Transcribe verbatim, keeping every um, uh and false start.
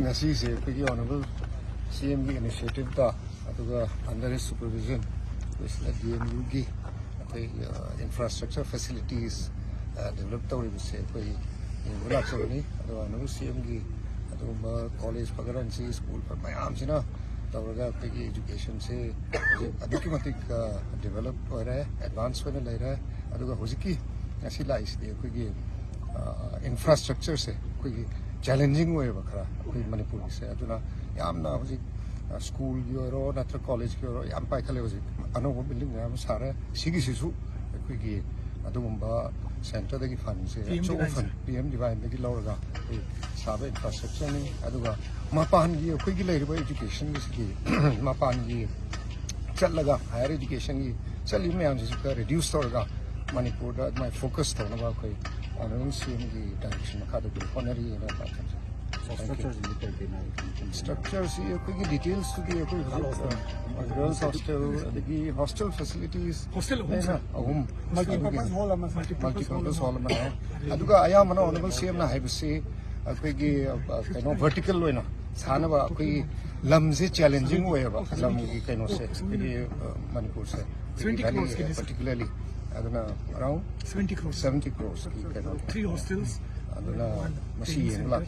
ꯉꯁꯤꯁꯦ ꯑꯩꯈꯣꯏꯒꯤ ꯑꯣꯅꯔꯦꯕꯜ ꯁꯤ ꯑꯦꯝꯒꯤ ꯏꯅꯤꯁꯤꯌꯦꯇꯤꯞꯇ, ꯑꯗꯨꯒ under his supervision, ꯑꯩꯈꯣꯏ ꯁꯤꯗ ꯗꯤ ꯑꯦꯝ ꯌꯨꯒꯤ ꯑꯩꯈꯣꯏ ꯏꯟꯐ꯭ꯔꯥꯁ꯭ꯇ꯭ꯔꯛꯆꯔ ꯐꯦꯁꯤꯂꯤꯇꯤꯁ ꯗꯦꯕꯂꯞ ꯇꯧꯔꯤꯕꯁꯦ ꯑꯩꯈꯣꯏ ꯌꯦꯡꯕ ꯂꯥꯛꯆꯕꯅꯤ꯫ ꯑꯗꯨꯒ ꯑꯣꯅꯔꯦꯕꯜ ꯁꯤ ꯑꯦꯝꯒꯤ ꯑꯗꯨꯒꯨꯝꯕ ꯀꯣꯂꯦꯖ ꯐꯒꯠꯍꯟꯁꯤ, ꯁ꯭ꯀꯨꯜ ꯃꯌꯥꯝꯁꯤꯅ ꯇꯧꯔꯒ ꯑꯩꯈꯣꯏꯒꯤ ꯏꯖꯨꯀꯦꯁꯟꯁꯦ ꯍꯧꯖꯤꯛ ꯑꯗꯨꯛꯀꯤ ꯃꯇꯤꯛ ꯗꯦꯕꯂꯞ ꯑꯣꯏꯔꯦ, ꯑꯦꯗꯚꯥꯟꯁ ꯑꯣꯏꯅ ꯂꯩꯔꯦ꯫ ꯑꯗꯨꯒ ꯍꯧꯖꯤꯛꯀꯤ ꯉꯁꯤ ꯂꯥꯛꯏꯁꯤꯗꯤ ꯑꯩꯈꯣꯏꯒꯤ ꯏꯟꯐ꯭ꯔꯥꯁ꯭ꯇ꯭ꯔꯛꯆꯔꯁꯦ ꯑꯩꯈꯣꯏꯒꯤ ꯆꯦꯂꯦꯟꯖꯤꯡ ꯑꯣꯏꯌꯦꯕ ꯈꯔ ꯑꯩꯈꯣꯏ ꯃꯅꯤꯄꯨꯔꯒꯤꯁꯦ꯫ ꯑꯗꯨꯅ ꯌꯥꯝꯅ ꯍꯧꯖꯤꯛ ꯁ꯭ꯀꯨꯜꯒꯤ ꯑꯣꯏꯔꯣ ꯅꯠꯇ꯭ꯔꯒ ꯀꯣꯂꯦꯖꯀꯤ ꯑꯣꯏꯔꯣ ꯌꯥꯝ ꯄꯥꯏꯈꯠꯂꯦ꯫ ꯍꯧꯖꯤꯛ ꯑꯅꯧꯕ ꯕꯤꯜꯗꯤꯡ ꯃꯌꯥꯝ ꯑꯃ ꯁꯥꯔꯦ꯫ ꯁꯤꯒꯤꯁꯤꯁꯨ ꯑꯩꯈꯣꯏꯒꯤ ꯑꯗꯨꯒꯨꯝꯕ ꯁꯦꯟꯇꯔꯗꯒꯤ ꯐꯟꯁꯦ, ꯑꯆꯧꯕ ꯐꯟ, ꯄꯤ ꯑꯦꯝ ꯗꯤꯚꯥꯏꯟꯗꯒꯤ ꯂꯧꯔꯒ ꯑꯩꯈꯣꯏ ꯁꯥꯕ ꯏꯟꯐ꯭ꯔꯥꯁ꯭ꯇ꯭ꯔꯛꯆꯔꯅꯤ꯫ ꯑꯗꯨꯒ ꯃꯄꯥꯟꯒꯤ ꯑꯩꯈꯣꯏꯒꯤ ꯂꯩꯔꯤꯕ ꯏꯖꯨꯀꯦꯁꯟꯒꯤꯁꯤꯗꯤ ꯃꯄꯥꯟꯒꯤ ꯆꯠꯂꯒ ꯍꯥꯌꯔ ꯏꯖꯨꯀꯦꯁꯟꯒꯤ ꯆꯠꯂꯤꯕ ꯃꯌꯥꯝꯁꯤꯁꯨ ꯈꯔ ꯔꯤꯗ꯭ꯌꯨꯁ ꯇꯧꯔꯒ ꯃꯅꯤꯄꯨꯔꯗ ꯑꯗꯨꯃꯥꯏꯅ ꯐꯣꯀꯁ ꯇꯧꯅꯕ ꯑꯩꯈꯣꯏ ꯑꯣꯅꯔꯦꯕꯜ ꯁꯤ ꯑꯦꯝꯒꯤ ꯗꯥꯏꯔꯦꯛꯁꯟ ꯃꯈꯥꯗ ꯑꯩꯈꯣꯏ ꯍꯣꯠꯅꯔꯤꯅ ꯄꯥꯎ ꯊꯝꯖꯒꯦ꯫ Thank you. ꯏꯟꯐ꯭ꯔꯥꯁ꯭ꯇ꯭ꯔꯛꯆꯔꯁꯤꯡꯗꯤ ꯀꯩ ꯀꯩ? ꯏꯟꯐ꯭ꯔꯥꯁ꯭ꯇ꯭ꯔꯛꯆꯔꯁꯤ ꯑꯩꯈꯣꯏꯒꯤ ꯗꯤꯇꯦꯜꯁꯇꯨꯗꯤ ꯑꯩꯈꯣꯏ ꯍꯧꯖꯤꯛ ꯒꯔꯜꯁ ꯍꯣꯁꯇꯦꯜ, ꯑꯗꯒꯤ ꯍꯣꯁꯇꯦꯜ ꯐꯦꯁꯤꯂꯤꯇꯤꯁ ꯍꯣꯁꯇꯦꯜ ꯑꯍꯨꯝ ꯂꯩꯅ ꯁꯥꯏ꯫ ꯑꯍꯨꯝ, ꯃꯜꯇꯤꯄꯔꯄꯁ ꯍꯣꯜ ꯑꯃ ꯁꯥꯏ꯫ ꯃꯜꯇꯤꯄꯔꯄꯁ ꯍꯣꯜ ꯑꯃꯅꯦ꯫ ꯑꯗꯨꯒ ꯑꯌꯥꯝꯕꯅ ꯑꯣꯅꯔꯦꯕꯜ ꯁꯤ ꯑꯦꯝꯅ ꯍꯥꯏꯕꯁꯤ ꯑꯩꯈꯣꯏꯒꯤ, ꯑ, ꯀꯩꯅꯣ, ꯚꯔꯇꯤꯀꯦꯜ ꯑꯣꯏꯅ ꯁꯥꯅꯕ ꯑꯩꯈꯣꯏꯒꯤ ꯂꯝꯁꯦ ꯆꯦꯂꯦꯟꯖꯤꯡ ꯑꯣꯏꯌꯦꯕ, ꯂꯝꯒꯤ ꯀꯩꯅꯣꯁꯦ ꯑꯩꯈꯣꯏꯒꯤ, ꯑ, ꯃꯅꯤꯄꯨꯔꯁꯦ, seventy ꯚꯦꯂꯤ crores ꯀꯤꯗꯤ, sir꯫ Particularly ꯑꯗꯨꯅ around seventy crores꯫ Seventy crores ꯀꯤ ꯀꯩꯅꯣ꯫ Three hostels꯫ ꯑꯗꯨꯅ ꯃꯁꯤ ꯌꯦꯡꯕ ꯂꯥꯛꯄ